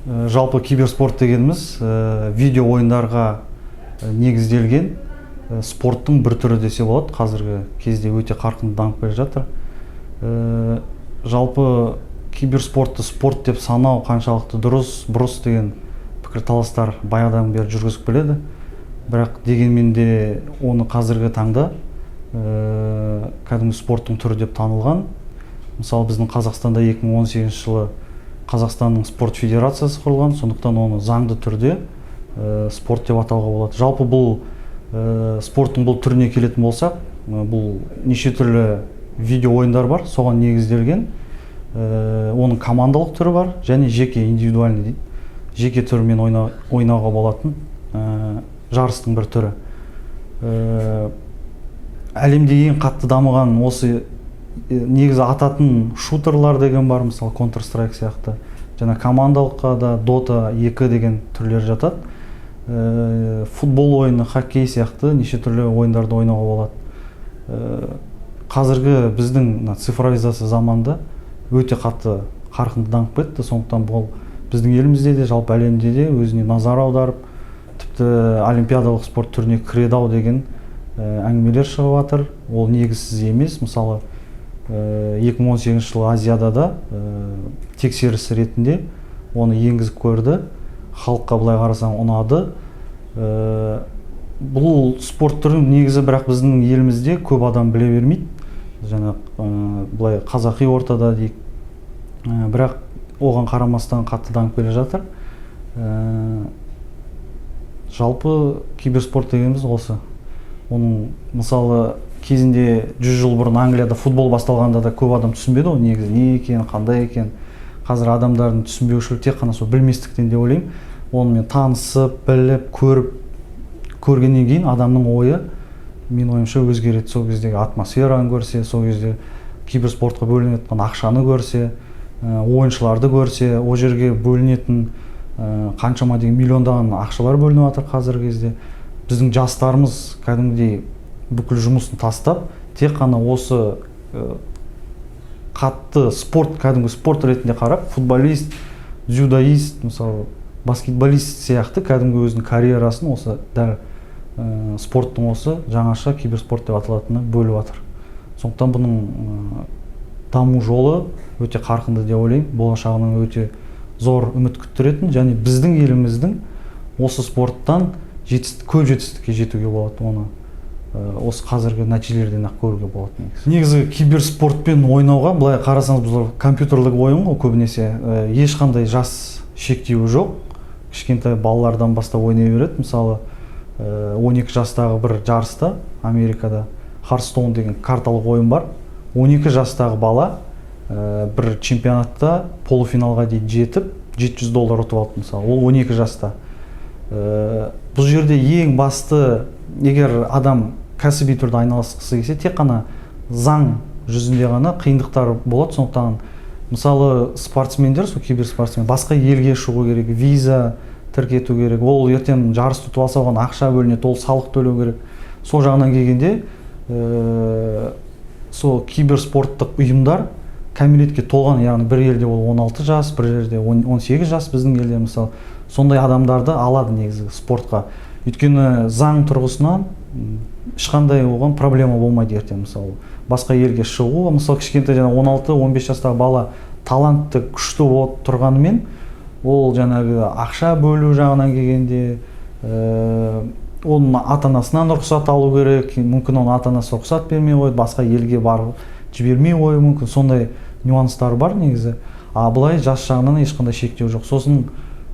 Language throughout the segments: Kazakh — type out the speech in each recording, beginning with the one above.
Жалпы киберспорт дегеніміз видео ойындарға негізделген спорттың бір түрі десе болады. Қазіргі кезде өте қарқынды дамып келе жатыр. Жалпы киберспортты спорт деп санау қаншалықты дұрыс, бұрыс деген пікірталастар баяғыдан бері жүргізіп келеді. Бірақ дегенмен де оны қазіргі таңда кәдімгі спорттың түрі деп танылған. Мысалы, біздің Қазақстанда 2018 жылы Қазақстанның спорт федерациясы құрылған, сондықтан оны заңды түрде спорт деп атауға болады. Жалпы бұл спорттың бұл түріне келетін болсақ, бұл неше түрлі видео ойындар бар, соған негізделген. Оның командалық түрі бар және жеке, индивидуальный дейді, жеке түрімен ойнауға болатын жарыстың бір түрі. Әлемде ең қатты дамыған осы негізі ататын шутерлар деген бар, мысалы, Counter Strike сияқты, және командалыққа да Dota 2 деген түрлер жатады. Футбол ойыны, хоккей сияқты неше түрлі ойындарды ойнауға болады. Қазіргі біздің мына цифровизация заманында өте қатты қарқынды дамып кетті. Сондықтан бұл біздің елімізде де, жалпы әлемде де өзіне назар аударып, тіпті олимпиадалық спорт түріне кіреді ау деген әңгімелер шығып жатыр. Ол негізсіз емес. Мысалы, 2018 жылы Азиадада тексеріс ретінде оны енгізіп көрді. Халыққа былай қарасаң ұнады. Бұл спорт түрін негізі, бірақ біздің елімізде көп адам біле бермейді, жаңа былай қазақи ортада дейік. Бірақ оған қарамастан қатты дамып келе жатыр. Жалпы киберспорт дегеніміз осы. Оның, мысалы, кезінде 100 жыл бұрын Англияда футбол басталғанда да көп адам түсінбеді ғой негізі не екенін, қандай екенін. Қазір адамдардың түсінбеушілігі тек қана сол білместіктен деп ойлаймын. Онымен танысып, біліп, көріп, көргеннен кейін адамның ойы, менің ойымша, өзгереді. Сол кездегі атмосфераны көрсе, сол кезде киберспортқа бөлініп жатқан ақшаны көрсе, ойыншыларды көрсе, ол жерге бөлінетін қаншама деген миллиондаған ақшалар бөлініп жатыр. Қазіргі кезде біздің жастарымыз кәдімгідей бүкіл жұмысын тастап, тек қана осы қатты спорт, кәдімгі спорт ретінде қарап, футболист, дзюдоист, мысалы, баскетболист сияқты кәдімгі өзінің карьерасын осы дәл спорттың осы жаңаша киберспорт деп аталатыны бөліп жатыр. Сондықтан бұның даму жолы өте қарқынды деп ойлаймын, болашағынан өте зор үміт күттіретін және біздің еліміздің осы спорттан көп жетістікке жетуге болады. Оны осы қазіргі нәтижелерден ақ көруге болады. Негізі киберспортпен ойнауға, былай қарасаңыз, бұл компьютерлік ойын ғой көбінесе. Ешқандай жас шектеуі жоқ, кішкентай балалардан бастап ойнай береді. Мысалы, 12 жастағы бір жарыста, Америкада Hearthstone деген карталық ойын бар, 12 жастағы бала бір чемпионатта полуфиналға дейін жетіп, 700 доллар ұтып алды. Мысалы, ол 12 жаста. Бұл жерде ең басты, егер адам кәсіби түрде айналысқысы келсе, тек қана заң жүзінде ғана қиындықтар болады. Сондықтан, мысалы, спортсмендер, сол киберспортсмен басқа елге шығу керек, виза тіркету керек. Ол ертең жарысты ұтып алса, оған ақша бөлінеді, ол салық төлеу керек. Сол жағынан келгенде сол киберспорттық ұйымдар кәмелетке толған, яғни бір елде ол 16 жас, бір жерде 18 жас, біздің елде, мысалы, сондай адамдарды алады негізі спортқа. Өйткені заң тұрғысынан ешқандай оған проблема болмайды ертең, мысалы, басқа елге шығу. Мысалы, кішкентай жаңағы 16-15 жастағы бала талантты, күшті болып тұрғанымен, ол жаңағы ақша бөлу жағынан келгенде оның ата анасынан рұқсат алу керек. Мүмкін, оның ата анасы рұқсат бермей қойды, басқа елге барып жібермей қоюы мүмкін. Сондай нюанстар бар негізі. А былай жас жағынан ешқандай шектеу жоқ. Сосын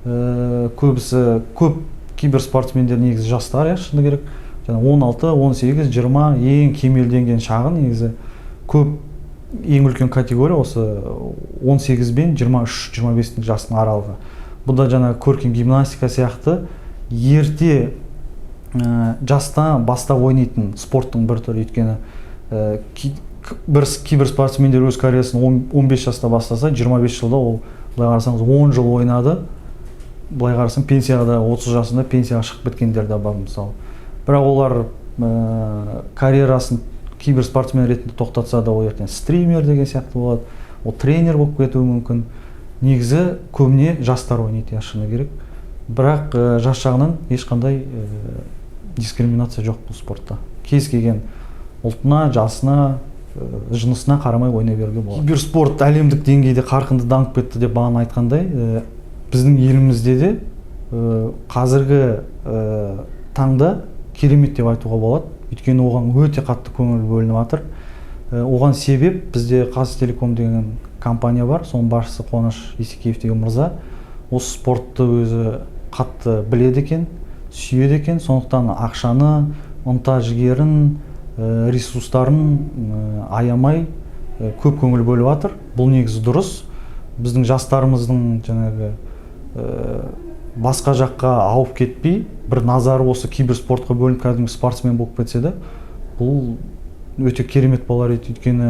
көбісі, көп киберспортсмендер негізі жастар, иә, шыны керек, жаңа 16, 18, 20 ең кемелденген шағы. Негізі көп, ең үлкен категория осы 18 бен 23, 25 жастың аралығы. Бұл да жаңа көркем гимнастика сияқты ерте жаста бастап ойнайтын спорттың бір түрі. Өйткені бір киберспортсмендер өз карьерасын 15 жаста бастаса, 25 жылда ол, былай қарасаңыз, 10 жыл ойнады. Былай қарасаң, пенсияға да 30 жасында пенсияға шығып кеткендер де бар, мысалы. Бірақ олар карьерасын киберспортсмен ретінде тоқтатса да, ол ертең стример деген сияқты болады, ол тренер болып кетуі мүмкін. Негізі көбіне жастар ойнайды, иә, шыны керек, бірақ жас жағынан ешқандай дискриминация жоқ бұл спортта. Кез келген ұлтына, жасына, жынысына қарамай ойнай беруге болады. Киберспорт әлемдік деңгейде қарқынды дамып кетті деп бағана айтқандай, біздің елімізде де қазіргі таңда керемет деп айтуға болады, өйткені оған өте қатты көңіл бөлініп жатыр. Оған себеп, бізде «Қазтелеком» деген компания бар, соның басшысы Қуаныш Есекеев деген мырза осы спортты өзі қатты біледі екен, сүйеді екен. Сондықтан ақшаны, ынта жігерін, ресурстарын аямай көп көңіл бөліп жатыр. Бұл негізі дұрыс. Біздің жастарымыздың жаңағы басқа жаққа ауып кетпей, бір назары осы киберспортқа бөлініп, кәдімгі спортсмен болып кетсе де, бұл өте керемет болар еді. Өйткені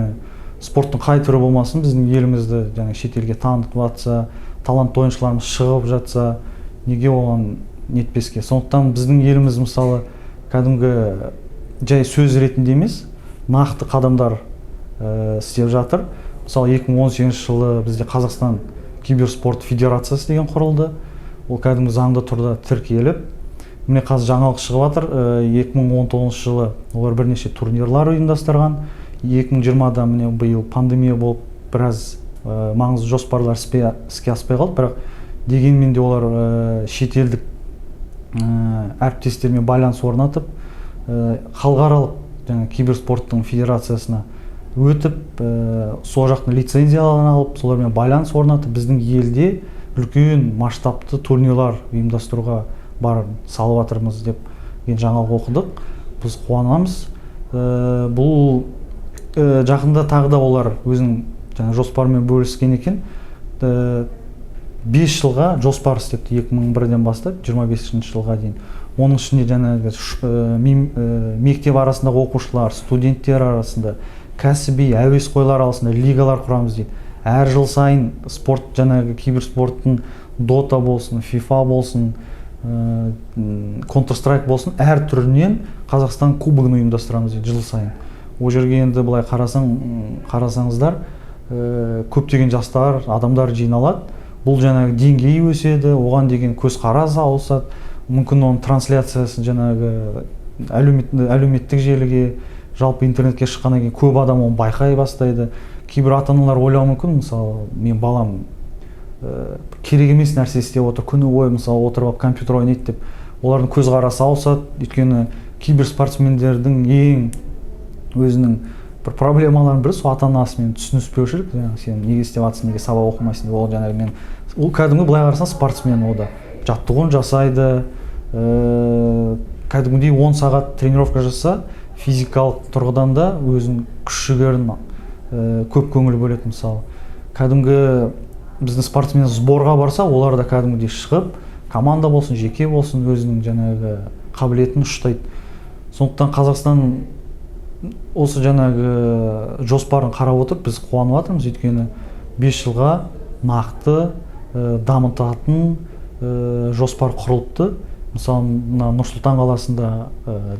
спорттың қай түрі болмасын, біздің елімізді жаңа шетелге танытып жатса, талантты ойыншыларымыз шығып жатса, неге оған нетпеске? Сондықтан біздің еліміз, мысалы, кәдімгі жай сөз ретінде емес, нақты қадамдар істеп жатыр. Мысалы, 2018 жылы бізде Қазақстан киберспорт федерациясы деген құрылды. Ол кәдімгі заңды түрде тіркеліп, міне, қазір жаңалық шығып жатыр. 2019 жылы олар бірнеше турнирлар ұйымдастырған. 2020-да, міне, биыл пандемия болып, біраз маңызды жоспарлар іске аспай қалды, бірақ дегенмен де олар шетелдік әріптестермен байланыс орнатып, халықаралық жаңа киберспорттың федерациясына өтіп, сол жақтың лицензияларын алып, солармен байланыс орнатып, біздің елде үлкен масштабты турнирлар ұйымдастыруға бар салып жатырмыз деп деген жаңалық оқыдық. Біз қуанамыз. Бұл жақында тағы да олар өзінің жаңа жоспарымен бөліскен екен. 5 жылға жоспар істепті, 2001-ден бастап 25 жылға дейін. Оның ішінде жаңағы мектеп арасындағы оқушылар, студенттер арасында, кәсіби әуесқойлар арасында лигалар құрамыз дейді. Әр жыл сайын спорт, жаңағы киберспорттың Дота болсын, ФИФА болсын, Counter Strike болсын, әр түрінен Қазақстан кубогын ұйымдастырамыз дейді жыл сайын. Ол жерге енді былай қарасаң, қарасаңыздар, көптеген жастар, адамдар жиналады. Бұл жаңағы деңгейі өседі, оған деген көзқарас ауысады. Мүмкін, оның трансляциясы жаңағы әлеуметтік желіге, жалпы интернетке шыққаннан кейін көп адам оны байқай бастайды. Кейбір ата аналар ойлауы мүмкін, мысалы, мен балам керек емес нәрсе істеп отыр, күні бойы, мысалы, отырып алып компьютер ойнайды деп. Олардың көзқарасы ауысады, өйткені киберспортсмендердің ең өзінің бір проблемаларының бірі сол ата анасымен түсініспеушілік. Жаңағы сен неге істеп жатырсың, неге сабақ оқымайсың деп. Ол жаңағы мен, ол кәдімгі, былай қарасаң, спортсмен, ол да жаттығуын жасайды, кәдімгідей 10 сағат тренировка жасаса, физикалық тұрғыдан да өзінің күш жігерін көп көңіл бөледі. Мысалы, кәдімгі біздің спортсмен сборға барса, олар да кәдімгідей шығып, команда болсын, жеке болсын, өзінің жаңағы қабілетін ұштайды. Сондықтан Қазақстан осы жаңағы жоспарын қарап отырып, біз қуанып жатырмыз, өйткені 5 жылға нақты дамытатын жоспар құрылыпты. Мысалы, мына Нұр Сұлтан қаласында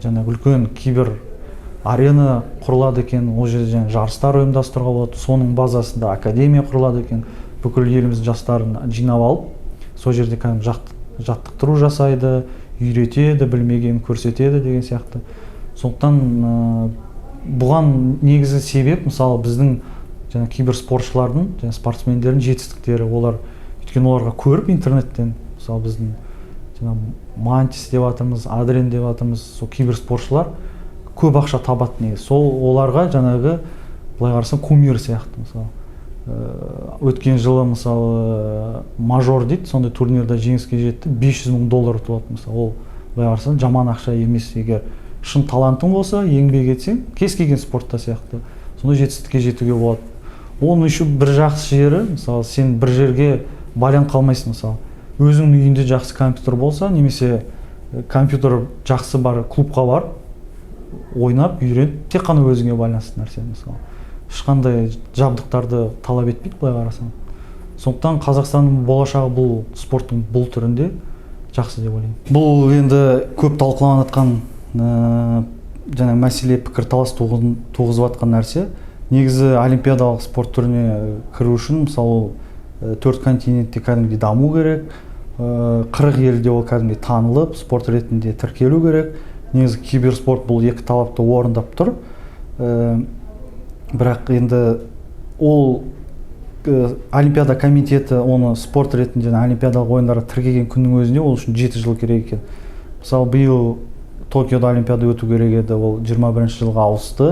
жаңағы үлкен кибер арена құрылады екен. Ол жерде жаңағы жарыстар ұйымдастыруға болады. Соның базасында академия құрылады екен. Бүкіл еліміздің жастарын жинап алып, сол жерде кәдімгі жаттықтыру жасайды, үйретеді, білмегенін көрсетеді деген сияқты. Сондықтан бұған негізгі себеп, мысалы, біздің жаңа киберспортшылардың және спортсмендердің жетістіктері. Олар, өйткені оларға көріп интернеттен, мысалы, біздің жаңа Мантис деп жатырмыз, Адрен деп жатырмыз, сол киберспортшылар көп ақша табады негізі. Сол оларға жаңағы, былай қарасаң, кумир сияқты. Мысалы, өткен жылы, мысалы, мажор дейді, сондай турнирда жеңіске жетті, 500 мың доллар ұтып алды. Мысалы, ол, былай қарасаң, жаман ақша емес. Егер шын талантың болса, еңбек етсең, кез келген спортта сияқты сондай жетістікке жетуге болады. Оның еще бір жақсы жері, мысалы, сен бір жерге байланып қалмайсың. Мысалы, өзіңнің үйіңде жақсы компьютер болса немесе компьютер жақсы бар клубқа барып ойнап үйреніп, тек қана өзіңе байланысты нәрсе. Мысалы, ешқандай жабдықтарды талап етпейді, былай қарасаң. Сондықтан Қазақстанның болашағы бұл спорттың бұл түрінде жақсы деп ойлаймын. Бұл енді көп талқыланып жатқан жаңа мәселе, пікірталас туғызып жатқан нәрсе. Негізі олимпиадалық спорт түріне кіру үшін, мысалы, ол Төрт континентте кәдімгідей даму керек. 40 елде ол кәдімгідей танылып, спорт ретінде тіркелу керек. Негізі киберспорт бұл екі талапты орындап тұр. Бірақ енді ол Олимпиада комитеті оны спорт ретінде олимпиадалық ойындарға тіркеген күннің өзінде ол үшін 7 жыл керек екен. Мысалы, биыл Токиода Олимпиада өту керек еді, ол 21 жылға ауысты.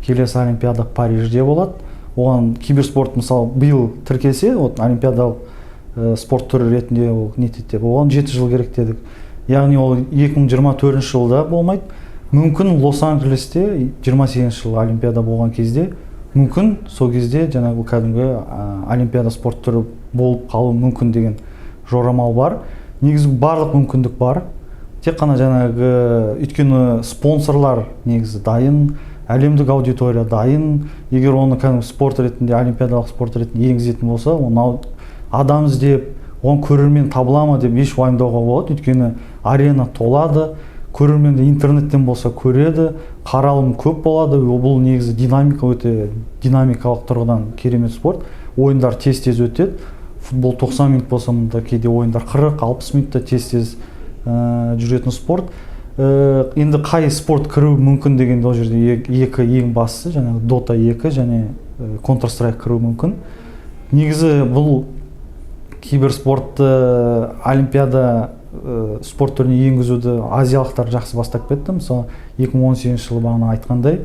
Келесі Олимпиада Парижде болады. Оған киберспорт, мысалы, биыл тіркелсе, вот олимпиадалық спорт түрі ретінде ол нетеді деп, оған 7 жыл керек дедік. Яғни ол 2024 жылда болмайды. Мүмкін, Лос Анджелесте 28 жылы Олимпиада болған кезде, мүмкін, сол кезде жаңағы кәдімгі олимпиада спорт түрі болып қалуы мүмкін деген жорамал бар. Негізі барлық мүмкіндік бар, тек қана жаңағы, өйткені спонсорлар негізі дайын, әлемдік аудитория дайын. Егер оны кәдімгі спорт ретінде, олимпиадалық спорт ретінде енгізетін болса, оны адам іздеп, оған көрермен табыла ма деп еш уайымдауға болады, өйткені арена толады, көрерменді интернеттен болса көреді, қаралым көп болады. Бұл негізі динамика, өте динамикалық тұрғыдан керемет спорт. Ойындар тез тез өтеді. Футбол 90 минут болса, мұнда кейде ойындар 40-60 минутта тез тез жүретін спорт. Енді қай спорт кіруі мүмкін дегенде, ол жерде екі, ең бастысы жаңағы Дота 2 және Counter Strike кіруі мүмкін. Негізі бұл киберспортты олимпиада спорт түріне енгізуді азиялықтар жақсы бастап кетті. Мысалы, 2018 жылы бағана айтқандай,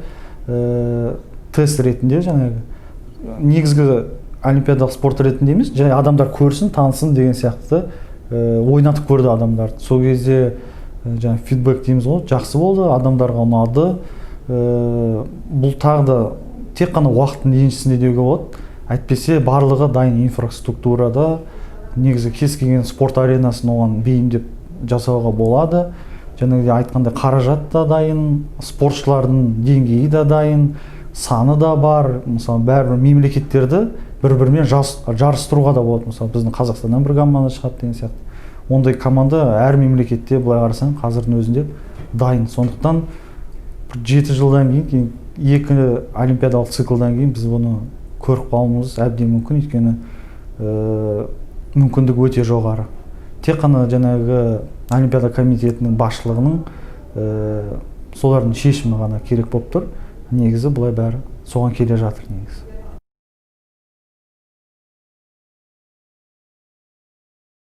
тест ретінде, жаңағы негізгі олимпиадалық спорт ретінде емес, жай адамдар көрсін, танысын деген сияқты ойнатып көрді адамдарды. Сол кезде жаңағы фидбэк дейміз ғой, жақсы болды, адамдарға ұнады. Бұл тағы да тек қана уақыттың еншісінде деуге болады. Әйтпесе барлығы дайын, инфраструктурада негізі кез келген спорт аренасын оған бейімдеп жасауға болады. Жаңағыдай айтқандай, қаражат та дайын, спортшылардың деңгейі де дайын, саны да бар. Мысалы, бәрібір мемлекеттерді бір бірімен жарыстыруға да болады. Мысалы, біздің Қазақстаннан бір команда шығады деген сияқты. Ондай команда әр мемлекетте, былай қарасаң, қазірдің өзінде дайын. Сондықтан бір 7 жылдан кейін, екі олимпиадалық циклдан кейін біз бұны көріп қалуымыз әбден мүмкін, өйткені мүмкіндік өте жоғары. Тек қана жаңағы Олимпиада комитетінің басшылығының, солардың шешімі ғана керек болып тұр. Негізі былай бәрі соған келе жатыр негізі.